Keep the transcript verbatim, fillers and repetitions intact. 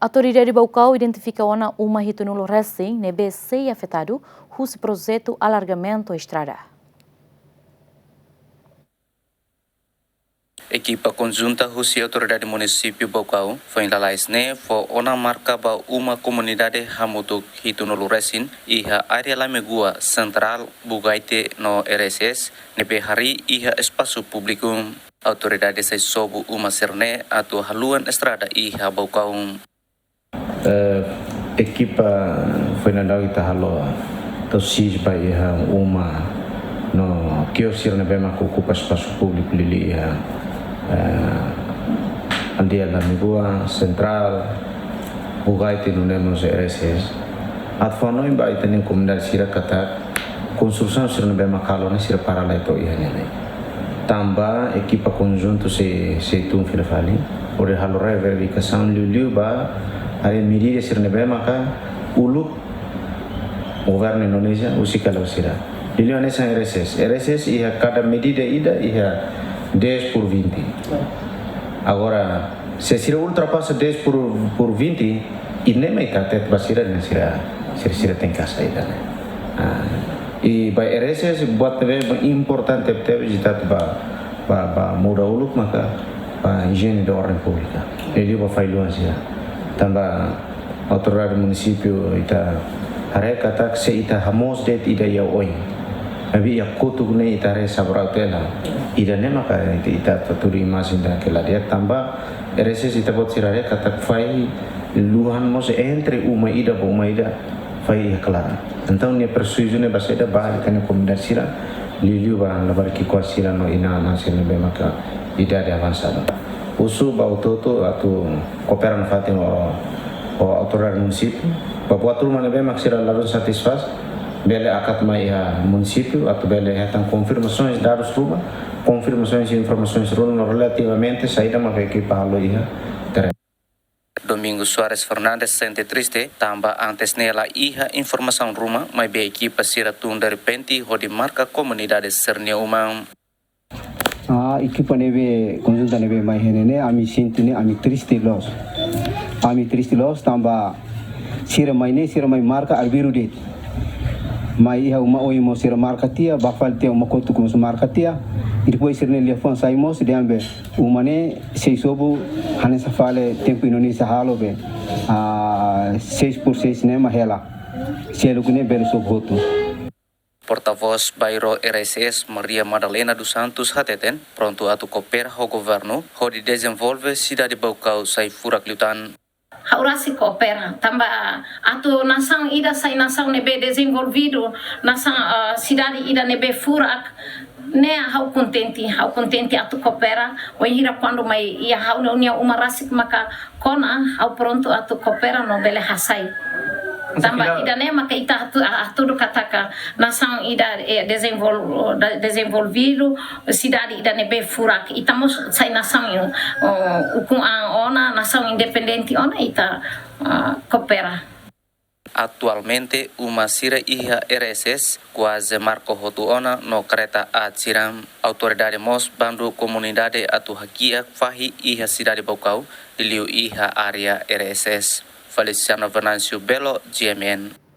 Autoridade Baucau identifika ona uma hitunulu resin ne'ebé sei afetadu husi projetu alargamentu estrada. Ekipa konjunta husi Autoridade Munisípiu Baucau foin lalais ne'e fó ona marka ba uma komunidade hamutuk hitunulu resin iha área Lamegua, Sentrál, Bugaite no R S S ne'ebé harii iha espasu públiku. Autoridade sei sobu uma sira-ne'e atu haluan estrada iha Baucau. Eh, ekipa foin daudaun ita halo tau sisba iha uma no kios sira ne'ebé mak okupa espasu públiku liuliu iha, eh, aldeia Lamegua, Sentrál, Bugaite nune'e mós R S S. Atu fó hanoin ba ita-nia komunidade sira katak konstrusaun sira ne'ebé mak halo ne'e sira para lai to'o iha ne'e. Tanba ekipa konjuntu sei, sei tun fila fali hodi halo reverifikasaun liuliu ba haree medida sira ne'ebé maka uluk governu Indonézia husik hela ba sira. Liuliu hanesan R S S. R S S iha kada medida ida iha dez por vinte. Agora, se sira ultrapasa dez por, por vinte, i ne'e mak ita hatete ba sira, ne'e sira, sira, sira tenke hasai ida-ne'e. Ah, i ba R S S buat ne'ebé importante tebes ita atu ba, ba, ba muda uluk maka ba hijiene de orden públika. Liuliu ba fali luan sira. Tanba autoridade munisípiu ita haree katak se ita hamoos de'it ida iha oin, maibé iha kotuk ne'e ita haree sabraut hela. Ida-ne'e maka ita, ita atu tudu imajen ida ke la di'ak tanba R S S ita-boot sira haree katak fali luan mós entre uma ida ba uma ida fali iha klaran. Entaun nia prejuízu ne'e ba saida? Ba ita-nia komunidade sira, liuliu ba labarik ki'ikoan sira no inan-aman sira ne'ebé maka idade avansada. Husu ba hotu-hotu atu koopera nafatin ho, ho autoridade munisípiu. Ba buat ruma ne'ebé mak sira ladún satisfás, bele hakat mai iha munisípiu atu bele hetan konfirmasoens dadus ruma, konfirmasoens informasoens ruma relativamente saida mak ekipa halo iha terrenu. Domingos Soares Fernandes sente triste tanba antes ne'e la iha informasaun ruma, maibé ekipa sira tun derrepente hodi marka komunidade sira-nia uma. Ah, ekipa ne'ebé, konjunta ne'ebé mai iha ne'e ne'e, ami sente ne'e, ami triste loos. Ami triste loos tanba sira mai ne'e, sira mai marka arbiru de'it. Mai iha uma oin mós sira marka tiha, ba fali tiha uma kotuk mós marka tiha. I depois sira-nia liafuan sai mós dehan be uma ne'e sei sobu hanesan fali tempu Indonézia halo be, ah, seis por seis ne'e mak hela. Seluk ne'e bele sobu hotu. Portavós Bairro R S S, Maria Madalena dos Santos, hateten prontu atu koopera ho governu hodi dezenvolve sidade Baucau sai furak liután. Ha'u rasik koopera, tanba atu nasaun ida sai nasaun ne'ebé dezenvolvidu, nasaun, eh, sidade ida ne'ebé furak, ne'e ha'u kontente, ha'u kontente atu koopera, wainhira kuandu mai iha ha'u-nia uma rasik maka kona, ha'u prontu atu koopera no bele hasai. Tanba ida-ne'e maka ita hatu-, hatudu katak nasaun ida, eh, dezenvol-, de-, dezenvolvidu, sidade ida ne'ebé furak. Ita mós sai nasaun, eh, ukun-an ona, nasaun independente ona, ita, eh, koopera. Atualmente, uma sira iha R S S kuaze marka hotu ona no kareta aat sira. Autoridade mós bandu komunidade atu hakiak fahi iha sidade Baucau, liuliu iha área R S S. Feliciano Venâncio Belo, G M N.